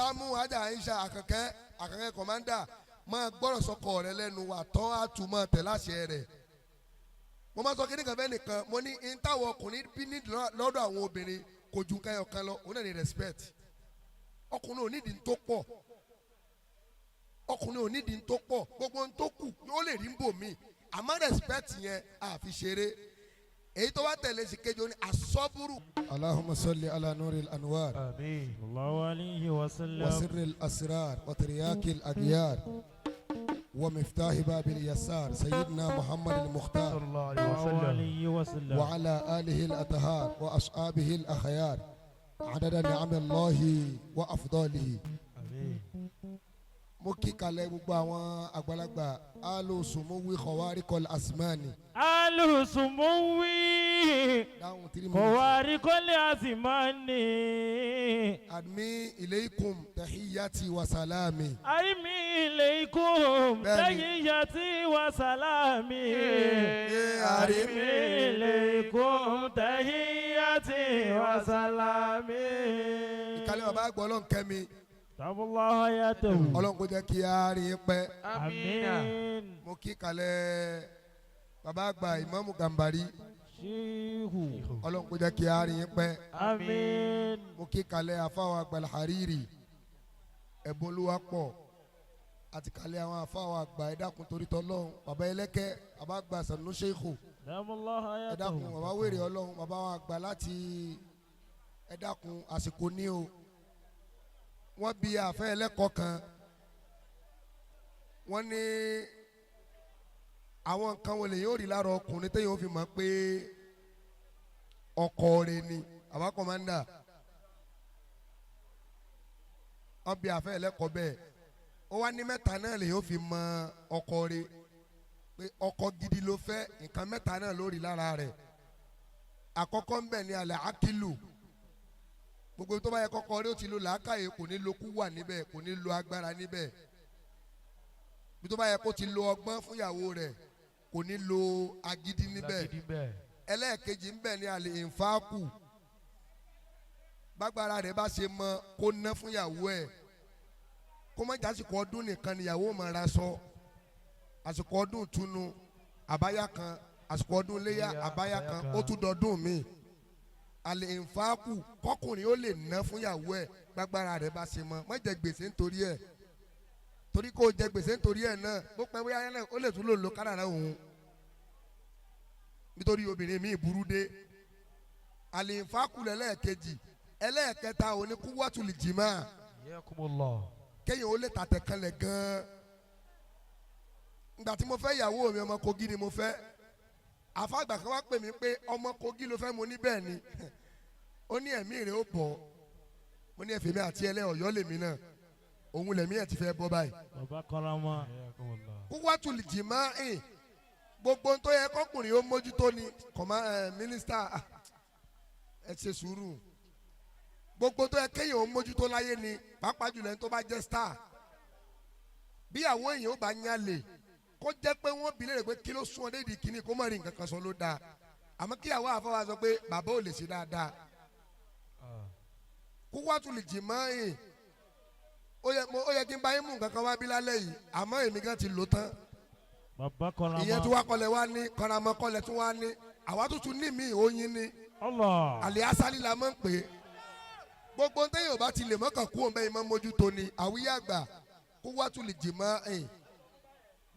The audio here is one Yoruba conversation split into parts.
Àsámú ajá Aisha Àkànkẹ́, Àkànkẹ́ commander, máa gbọ́rọ̀ sọkọ rẹ lẹ́nu wà tán àtúmọ̀ tẹ̀ láṣẹ rẹ̀. Mo máa sọ kí nìkan fẹ́ nìkan, mo ní n táwọn ọkùnrin bí ní lọ́dọ̀ àwọn obìnrin kò ju nǹkan ẹyọ kan lọ, òun náà ní respect. Ọkùnrin ò nídìí tó pọ̀, ọkùnrin ò nídìí tó pọ̀, gbogbo ohun tó kù yóò lè rí ń bò mí, àmọ́ respect yẹn àfi ṣeré. Èyí tó wá tẹ̀lé sí kejì ó ní asọ́búrú. اللهم صل على نور الأنوار. آمين. الله عليه وسلم. وسر الأسرار وترياك الأغيار ومفتاح باب اليسار سيدنا محمد المختار. صلى الله عليه الله وسلم. عليه وسلم. وعلى آله الأطهار وأصحابه الأخيار عدد نعم الله وأفضاله. آمين. Mo kí kalẹ̀ gbogbo àwọn àgbàlagbà alosùnmọ́wé kọ̀wáríkọ̀lì asmani. Alùsùnmùwì. Dáhùn 3 minutes. Kọ̀wárí àzìmánì. Admi ileikum tahiyati wa salami. Àìmí ilaykum. Bẹ́ẹ̀ni. Tahiyyati wa salami. Àrími. Àìmí ilaykum tahiyyati wa salami. Ìkàlẹ̀ bàbá àgbà, Ọlọ́run kẹ́mi. Taballahu hayatahu. Ọlọ́run kò jẹ́ kí a rí i pẹ́. Àmín. Mo kí kalẹ̀ bàbá àgbà Ìmáàmù Gàmbàrí. Ṣíhù. Ọlọ́run kò jẹ́ kí a rí i pẹ́. Àmín. Mo kí kalẹ̀ afáwọn àgbà Hariri, ẹ̀bùn olúwa pọ̀, àti kalẹ̀ àwọn afáwọn àgbà. Ẹ dákun torí tọ́lọ́run, bàbá ẹlẹ́kẹ́, bàbá àgbà Sanu Sheikhu. Taballahu Ẹ dákun. hayatahu. Bàbá wèrè Ọlọ́run, bàbá wa àgbà láti, ẹ dákun, àsìkò ní o. Wọ́n bi àfẹ́ ẹlẹ́kọ̀ọ́ kan, wọ́n ní àwọn nǹkan wo lèyìn ó rí lára ọkùnrin téèyàn ó fi mọ̀ pé ọkọ rẹ̀ ni? Àbá commander, wọ́n bi àfẹ́ ẹlẹ́kọ̀ọ́ bẹ́ẹ̀, ó wá ní mẹ́ta náà lèyìn ó fi mọ̀ ọkọ rẹ̀ pé ọkọ gidi ló fẹ́. Nǹkan mẹ́ta náà ló rí lára rẹ̀. Àkọ́kọ́ ń bẹ̀ ní alẹ́ akilu. Gbogbo tó bá yẹ kọ́kọ́ rí ó ti lo làákàyè, kò ní lo kú wà níbẹ̀, kò ní lo agbára níbẹ̀. Bí tó bá yẹ kó ti lo ọgbọ́n fúnyàwó rẹ̀, kò ní lo agídí níbẹ̀. Lágídí bẹ́ẹ̀. Ẹlẹ́ẹ̀kejì ń bẹ̀ ní alẹ́ ìfáàkù. Bágbára rẹ̀ bá ṣe mọ kó ná fúnyàwó ẹ̀, kó má jásìkò ọdún nìkan níyàwó máa ra sọ. Àsìkò ọdún túnú àbáyá kan, àsìkò ọdún léyà Léyà, àbáyá àbáyá kan kan. Ó tún dọdún míì. Àlè ìfáàkù, kọkùnrin ó lè ná fúnyàwó ẹ̀ gbágbára rẹ̀ bá ṣe mọ. Má jẹ gbèsè nítorí ẹ̀, torí kó o jẹ gbèsè nítorí ẹ̀ náà, bó pẹ́ bóyá náà ó lè tún lò lò kádàrá òun, nítorí obìnrin míì burú dé. Àlè ìfáàkù lẹ́lẹ́ẹ̀kejì. Ẹlẹ́ẹ̀kẹta òní kú wọ́tulì jìmá. Yakumullah. Kéèyàn ó lè tàtẹ̀ kanlẹ̀ gan-an. Ìgbà tí mo fẹ́ ìyàwó mi, ọmọ Kogi ni mo fẹ́. Àfàgbà kan wá pè mí pé ọmọ Kogi ló fẹ́. Mo ní bẹ́ẹ̀ ni. Ó ní ẹ̀mí rẹ̀ ó bọ̀. Mo ní ẹ̀fẹ̀ mi àti ẹlẹ́ ọ̀yọ́ lèmi náà, òun lẹ̀mí ẹ̀ ti fẹ́ bọ́ báyìí. Bàbá kọ́lámọ́. Yakumullah. Kúwàtúlì jìmá ẹ̀, gbogbo tó yẹ kọkùnrin ó mójútó ni. Kọ̀má ẹ̀ mínísítà, ẹ ṣe sùúrù. Gbogbo tó yẹ kéèyàn ó mójútó láyé ni, pàápàá jùlọ ẹni tó bá jẹ́ star. Bíyàwó èèyàn ó bá yán lè kó jẹ́ pé wọ́n bi léèrè pé kí ló sún ọ dédìí kíní, kó má rí nǹkan kan sọ ló dáa, àmọ́ kíyàwó àfọwọ́ sọ pé bàbá ò lè ṣe dáadáa. Kúwàtúlì jìmá ẹ̀, ó yẹ kí n bá yín mú nǹkan kan wá bí lálẹ́ yìí, àmọ́ èmi gan ti lò tán. Bàbá kọ́lámọ́. Ìyẹn tí wàá kọlẹ̀ wá ní kọ́ramọ́ kọlẹ̀ tí wàá ní àwa tuntun ní mi òyìn ní. Allah. Àlẹ́ asálì la máa ń pè é. Gbogbo ntẹ́yìn ò bá ti lè mọ́kàn kú òun bẹ́ẹ̀ máa mójútó ni. Àwíyé àgbà, kó wá tún lè jìmọ́ ẹ̀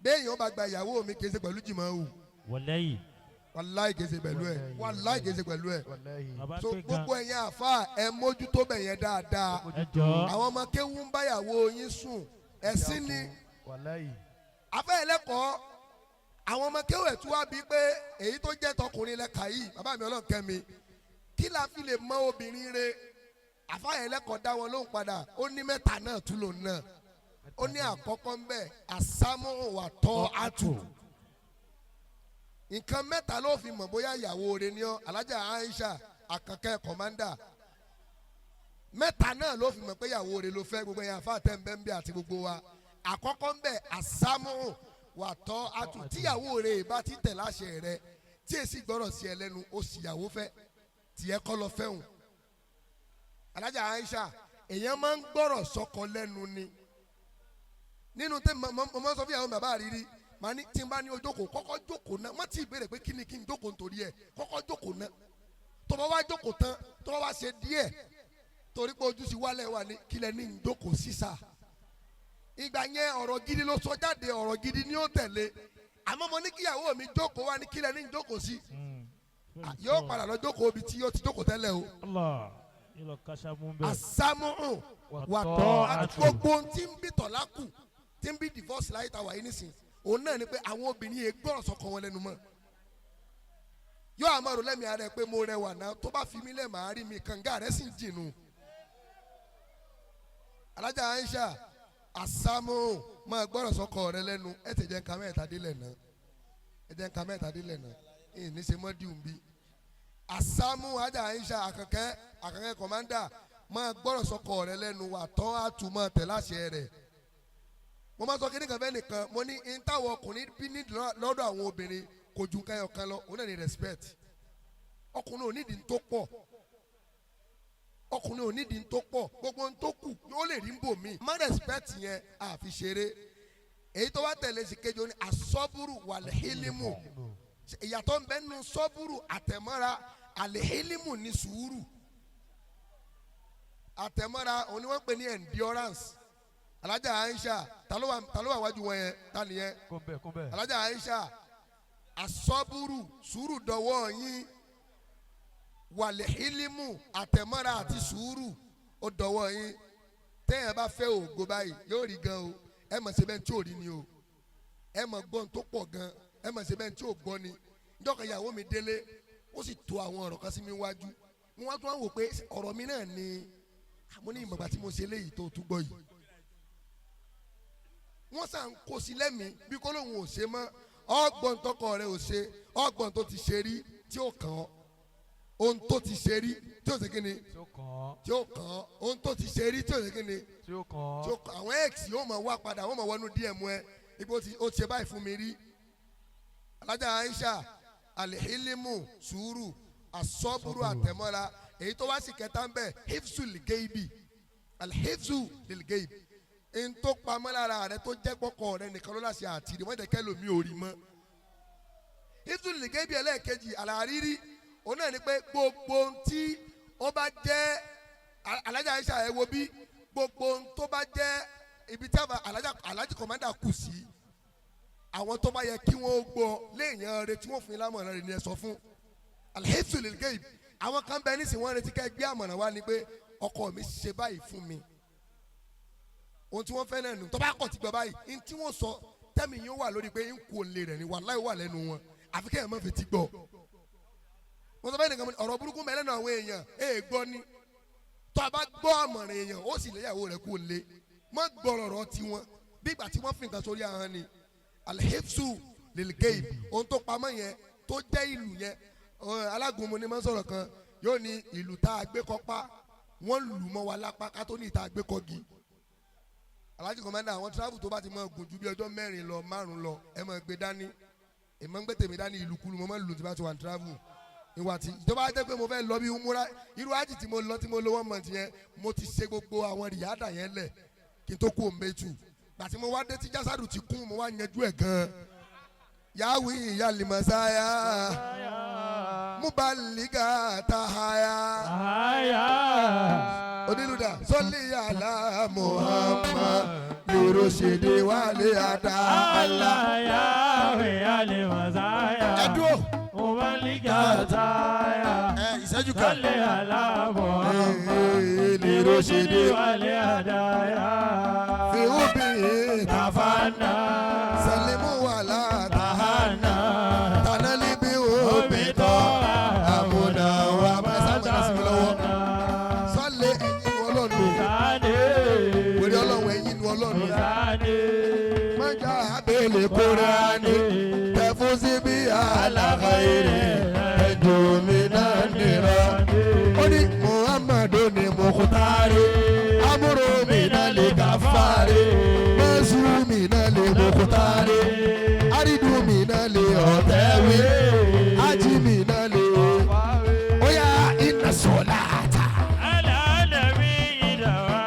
bẹ́ẹ̀ yẹn ó bá gba ìyàwó mi, kì í ṣe pẹ̀lú jìmọ́ o. Wọlẹ́yìn. Wàláì kì í ṣe pẹ̀lú ẹ̀, wàláì kì í ṣe pẹ̀lú ẹ̀. Wàláhì. Bàbá So pé gan. Gbogbo ẹ̀yin àfa, ẹ̀ mójútó bẹ̀ yẹn dáadáa. Ẹ jọ. Àwọn ọmọ kéwú ń báyàwó yín sùn, ẹ̀sìn ni. Wàláhì. Afẹ́ ẹlẹ́kọ̀ọ́, àwọn ọmọ kéwù ẹ̀ tún wá bíi pé èyí tó jẹ́ tọkùnrin lẹ́ka yìí, bàbá mi Ọlọ́run kẹ́mi, kí la fi lè mọ obìnrin re? Àfáà ẹlẹ́kọ̀ọ́ dá wọn lóhùn padà, ó ní mẹ́ta náà tún lòun náà. Ó ní àkọ́kọ́ ń bẹ̀, àsámú wà tọ́ àtù. Nǹkan mẹ́ta ló fi mọ̀ bóyá ìyàwó rẹ ni ọ́. Alájà Aisha Àkànkẹ́ commander, mẹ́ta náà ló fi mọ̀ pé ìyàwó rẹ ló fẹ́. Gbogbo ẹ̀yà àfáà tẹ̀ ń bẹ́ ń bẹ́ àti gbogbo wa, àkọ́kọ́ ń bẹ̀, àsámú wà tọ́ àtù. Tíyàwó rẹ bá ti tẹ̀ láṣẹ rẹ, tí èsì gbọ́rọ̀ sí ẹ lẹ́nu, ó sì yàwó fẹ́ tiẹ̀ kọ́ lọ fẹ́hùn. Alájà Aisha, Èèyàn máa ń gbọ́rọ̀ sọ́kọ lẹ́nu ni. Nínú tẹ́ mo máa ń sọ fún ìyàwó bàbá àrírí, màá ní tí n bá ní o jókòó, kọ́kọ́ jókòó náà. Má tí ì béèrè pé kí ni kí n jókòó nítorí ẹ̀. Kọ́kọ́ jókòó náà. Tó bá wá jókòó tán, tó bá wá ṣe díẹ̀, torí pé ojú sì wálẹ̀ wà ní kílẹ̀ ní n jókòó sísà. Ìgbà yẹn, ọ̀rọ̀ gidi ló sọ jáde, ọ̀rọ̀ gidi ni ó tẹ̀lé. Àmọ́ mo ní kíyàwó mi jókòó, wá ní kílẹ̀ ní n jókòó sí. Yóò padà lọ jókòó ibi tí yóò ti jókòó tẹ́lẹ̀ o. Allah. Yóò lọ kásámú bẹ́ẹ̀. Asámúhùn wàtọ́ àti gbogbo ohun tí ń bí tọ̀lákù, tí ń bí divorce láyé ta wà yìí nísìn, òun náà ni pé àwọn obìnrin yẹn gbọ́rọ̀ sọ́kọ wọn lẹ́nu mọ́. Yóò àmọ́ rò lẹ́mìí ara ẹ pé mo rẹwà náà, tó bá fi mí lẹ̀ máa rí mi, kànga rẹ̀ sì ń jìnnù. Alájà Aisha, asámúhùn, máa gbọ́rọ̀ sọ́kọ rẹ lẹ́nu. Ẹ ti jẹ́ nǹkan mẹ́ta délẹ̀ náà, ẹ jẹ́ nǹkan mẹ́ta délẹ̀ náà, ẹ̀ ní ṣe mọ́ dìhun bí asámú. Ajá Aisha, Àkànkẹ́, Àkànkẹ́ commander, máa gbọ́rọ̀ sọ́kọ rẹ lẹ́nu, wà tọ́ àtúmọ̀ tẹ̀ láṣẹ rẹ̀. Mo máa sọ kí nìkan fẹ́ nìkan, mo ní n táwọn ọkùnrin bí ní lọ́dọ̀ àwọn obìnrin kò ju nǹkan ẹyọ kan lọ, òun náà ní respect. Ọkùnrin ò nídìí tó pọ̀, ọkùnrin ò nídìí tó pọ̀. Gbogbo ohun tó kù yóò lè rí ń bò mí. Má respect yẹn àfi ṣeré. Èyí tó wá tẹ̀lé sí kejì, ó ní asọ́búrú wàlẹ́hílímù. Ìyàtọ̀ ń bẹ nínú sọ́búrú àtẹ̀mọ́ra. Àlẹ́hílímù ní sùúrù, àtẹ̀mọ́ra òun ni wọ́n ń pè ní endurance. Alájà Aisha, ta ló wà wájú wọn yẹn? Ta nìyẹn? Kó bẹ́ẹ̀, kó bẹ́ẹ̀. Alájà Aisha, asọ́búrú, sùúrù dọwọ́ yín. Wàlẹ́hílímù, àtẹ̀mọ́ra àti sùúrù, ó dọwọ́ yín. Téèyàn bá fẹ́ ògo báyìí, yóò rí gan o. Ẹ mọ̀ ṣe bẹ́ẹ̀ tí ò rí ni o, ẹ mọ̀ gbọ́n tó pọ̀ gan, ẹ mọ̀ ṣe bẹ́ẹ̀ tí ò gbọ́ ni. Njọ́kan ìyàwó mi délé, ó sì tó àwọn ọ̀rọ̀ kan sí mi wájú. Mo wá tún wá wò pé ọ̀rọ̀ mi náà ni mo ní ìmọ̀gbà tí mo ṣe léyìí tó tún gbọ́ yìí. Wọ́n sàn kó sí lẹ́mìí bí kó lóun ò ṣe mọ́. Ọgbọ̀n tọkọ rẹ ò ṣe, ọgbọ̀n tó ti ṣe rí tí ó kàn ọ́, ohun tó ti ṣe rí tí ó ṣe kí ni? Tí ó kàn án. Tí ó kàn ọ́. Ohun tó ti ṣe rí tí ó ṣe kí ni? Tí ó kàn Tí án. ó kàn. Àwọn ex yóò mọ̀ wá padà, wọ́n mọ̀ wọnú DM ẹ ibi ó ti ṣe báyìí fún mi rí. Alájà Aisha, alihilimu, sùúrù, asọ́búrú, àtẹ̀mọ́ra. Èyí tó wá sí kẹta ń bẹ̀, hifzu ligeibi, alhifzu ligeibi, n tó pamọ́ lára rẹ tó jẹ́ pọ́kọ rẹ nìkan ló láṣẹ àtìrí, wọ́n jẹ́ kẹ́lòmí ò rí mọ́. Hifzu ligeibi. Ẹlẹ́ẹ̀kejì, àlàrírí, òun náà ni pé gbogbo ohun tí ó bá jẹ́, Alájà Aisha, ẹ wo bí gbogbo ohun tó bá jẹ́ ibi tí alájà alájì commander kù sí, àwọn tó bá yẹ kí wọ́n gbọ́ léèyàn rẹ tí wọ́n fún yín lámọ̀ràn rẹ ni ẹ sọ fún. Alhifzu lilgeib. Àwọn kan bẹ nísìnyí, wọ́n retí kẹ́ gbé àmọ̀ràn wá ni pé ọkọ mi ṣe báyìí fún mi. Ohun tí wọ́n fẹ́ náà nù. Tó bá kọ̀ tí gbọ́ báyìí, ní tí wọ́n sọ tẹ́mi yín ó wà lórí pé ń kú òǹlé rẹ̀ ni, wàláhì wà lẹ́nu wọn, àfi kẹ́ ẹ̀ má fi ti gbọ́. Mo sọ fẹ́ nìkan, mo ní ọ̀rọ̀ burúkú mẹ́lẹ́nu àwọn èèyàn ẹ̀ gbọ́ ni. Tó a bá gbọ́ àmọ̀ràn èèyàn, ó sì léyàwó rẹ̀ kú òǹlé. Má gbọ́ ọ̀rọ̀ tiwọn bí ìgbà tí wọ́n fi nǹkan sórí ahọ́n ni. Alhifzu lilgeib, ohun tó pamọ́ yẹn tó jẹ́ ìlú yẹn. Alágúnmu ni máa ń sọ̀rọ̀ kan, yóò ní ìlú tá a gbé kọ́pá, wọ́n lù mọ́ wa lápá ká tó ní ìta gbé kọ́gi. Alhaji Commander, àwọn travel tó bá ti máa gùn ju bí ọjọ́ 4 lọ, 5 lọ, ẹ máa gbé dání. Èmi máa ń gbé tèmi dání. Ìlúkulù mo máa ń lù tí bá ti wà ní travel. Ìwà tí tó bá jẹ́ pé mo fẹ́ lọ bí umura, irú ájì tí mo lọ, tí mo lo one month yẹn, mo ti ṣe gbogbo àwọn rìádà yẹn lẹ̀ kí n tó kú òǹbẹ́tù. Gbàtí mo wá dé tí jásádù ti kún, mo wá yanjú ẹ̀ gan. Yahweh yalimasaya mubaliga tahaya. Àyà. Onílùdà sọlí àlá Muhammad yorùsídìí wàlẹ̀ àdá àlá. Yahweh alimazaya. Ẹ dúró. Mubalika taya. Ẹ ìṣẹ́jú kan. Salli ala Muhammad. Lirusidi wal hadaya. Fi ubi Tafanna. salimu wàlá Tahana. tanali bí omi tọ́ àmúna wà bá sábà sí mi lọ́wọ́. Sọ́lé ẹ̀yin nu ọlọ́run, wèrè ọlọ́run, ẹ̀yin nu ọlọ́run. Mọ́jà abẹ́lé kúránì tẹ̀fún síbi àlàkàyèrè ẹ̀jọ̀ mi náà nira. Ó ní Muhammadu ní Mukutari, amúrò mi náà lè gàfárì, mẹ́sù mi náà lè Mukutari, àrídù mi náà lè ọ̀tẹ̀wé, ájì mi náà lè. Ó yá, iná sọ̀láàtà. Ala nabi dawa.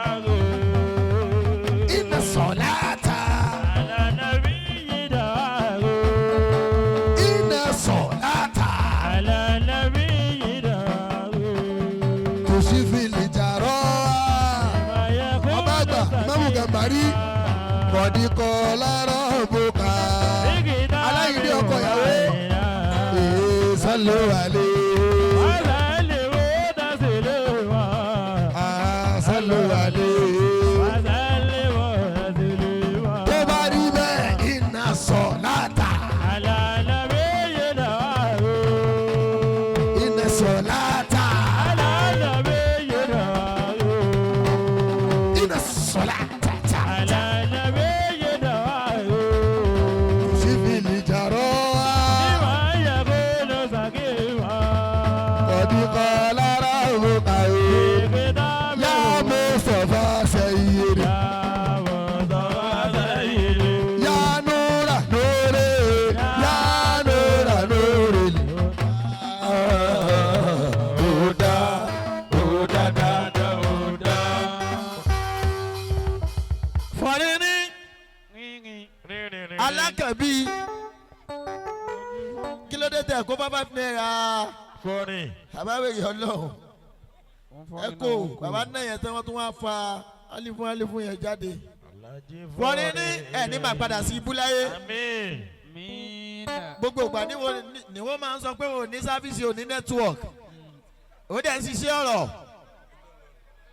parí kọ̀díkọ̀ lárọ̀ bùkà aláìní ọkọ ìyàwó ee sálọ àlè sálọ àlè tó bá rí bẹ́ẹ̀ iná sọ láta iná sọ láta iná sọ láta ta sífìlì jàrọ́ kọ̀díkọ̀ lárọ̀ bùkà yá Mustapha sẹ́yìn. Ya Nura Nure, Ya Nura Nure. Oda, oda, da, da, oda. Fọ̀nìní alákàbí kí ló dé tẹ̀ kó bá ₦5? Fọ́nì. Bàbá wèrè ọlọ́run ẹ kó bàbá náà yẹn tán wọ́n tún wá fa alifun alifun yẹn jáde. Fọ̀nìní ẹ̀ ní màá padà sí ibú láyé. Àmín. Gbogbo ìgbà ni wọ́n máa ń sọ pé o ní sáfíìsì o ní network ó dẹ̀ ń ṣiṣẹ́ ọ̀rọ̀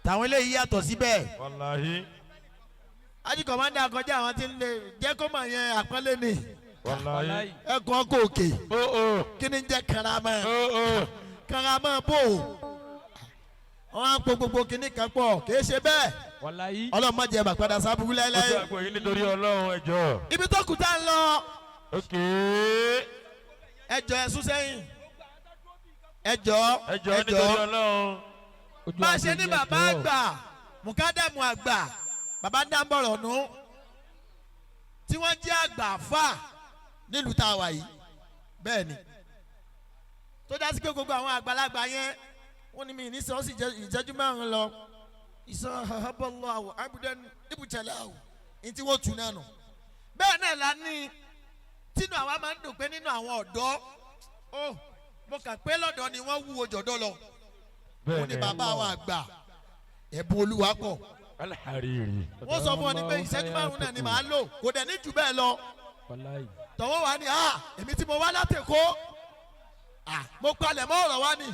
tàwọn eléyìí yàtọ̀ síbẹ̀. Wàláhí. Ají kọ̀mọ́dà kọjá àwọn tí ń lè jẹ́ kó mọ̀ yẹn àpọ́nlé ni. Wàláhí. Ẹ̀kọ́ kò òkè. Ó ó. Kí ni ń jẹ́ karama? Ó ó. Karama bò ó. Wọ́n á po gbogbo kinní kan pọ̀ kì í ṣe bẹ́ẹ̀. Wàláyé. Ọlọ́run má jẹ́ bà padà sábúrú Ó ti láéláé. àgbò yìí nítorí Ọlọ́run ẹjọ́. Ibi tó kù tá ń lọ. Ok. Ẹjọ́ ẹ sún sẹ́yìn. Ẹjọ́ Ẹjọ́ nítorí Ọlọ́run. Bá a ṣe ní bàbá àgbà mùkádàmù àgbà bàbá dáńbọ̀rọ̀ nù tí wọ́n jẹ́ àgbà fà nílùú tá a wà yìí bẹ́ẹ̀ ni tó dá sí pé gbogbo àwọn àgbàlagbà yẹn wọ́n ní mi ní sọ sí ìṣẹ́jú 5 lọ ìsọ ahabọ́lọ́ àwọ̀ abudan ibùtẹ̀lẹ̀ àwọ̀ ní tí wọ́n tù náà nù bẹ́ẹ̀ náà la ní tínú àwa máa ń dùn pé nínú àwọn ọ̀dọ́ ó mo kà pé lọ́dọ̀ ni wọ́n wúwo jọ̀dọ́ lọ wọ́n ní bàbá wa àgbà ẹ̀bùn olúwa pọ̀. Alhariri. Wọ́n sọ fún ọ ní pé ìṣẹ́jú 5 náà ni màá lò kò dẹ̀ ní jù bẹ́ẹ̀ lọ. Tọ̀wọ́ wa ni èmi tí mo wá látẹ̀kọ́ mo palẹ̀ mọ́ ọ̀rọ̀ wa ni.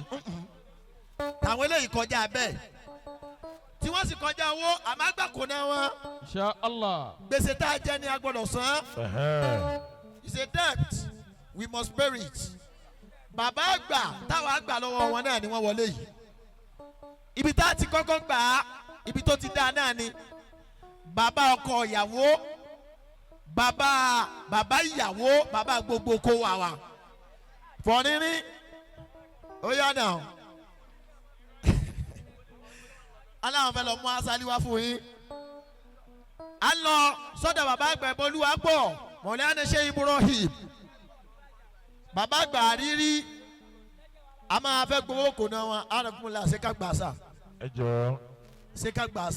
Tàwọn eléyìí kọjá bẹ́ẹ̀ tí wọ́n sì kọjá owó àmọ́ àgbà kò náà wọn. Insha Allah. Gbèsè tá a jẹ ni a gbọ́dọ̀ san. It's a debt we must pay it. Bàbá àgbà táwa àgbà lọ́wọ́ wọn náà ni wọ́n wọlé yìí. Ibi tá a ti kọ́kọ́ gbà á ibi tó ti dáa náà ni bàbá ọkọ ìyàwó bàbá bàbá ìyàwó bàbá gbogbo kó wà wá fọ̀nìrín ó yá nà aláwọn fẹ́ lọ mú asálí wá fún yín a lọ sọ́dọ̀ bàbá àgbà ìbọlúwa pọ̀ mọ̀lẹ́ánà ṣe Ibrahim bàbá àgbà rírí a máa fẹ́ gbowó kò náà wọn á lọ fún un la ṣe ká gbà sà Ẹ jọ̀ọ́. ṣe ká gbà